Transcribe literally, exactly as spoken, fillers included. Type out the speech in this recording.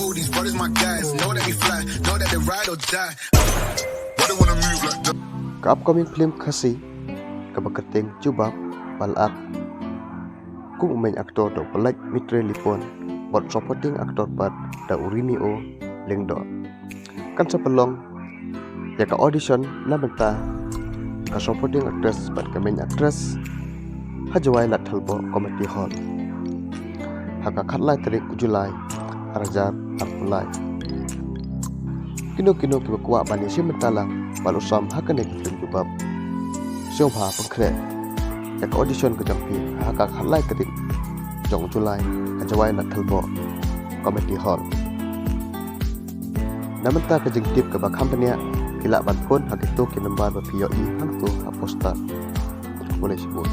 These brothers my guys, know that we fly, know that they ride or die. Why they wanna move like that? Ka upcoming film Khasi kaba kyrteng Jubab ba la act kum u main actor da u Palek Mitre Lipon bad supporting actor pat da u Rini O Lyngdoh. Kan sa pynlong ïa ka audition na bynta ka supporting actress bad ka main actress ha Jowai Ladthadlaboh Community Hall ha ka khatlai tarik u July ar hajar arphew lai. Kino kino kiba kwah ban ïashim bynta lang bad ïasam ha kane ka film Jubab, sngewbha pynkhreh ïa ka audition ka jong phi ha ka khatlai tarik jong u July ha Jowai Ladthadlaboh Community Hall. Na bynta ka jingtip kaba kham bniah, phi lah ban phone ha kito ki number ba phi ïohi hangto ha poster. Khublei shibun.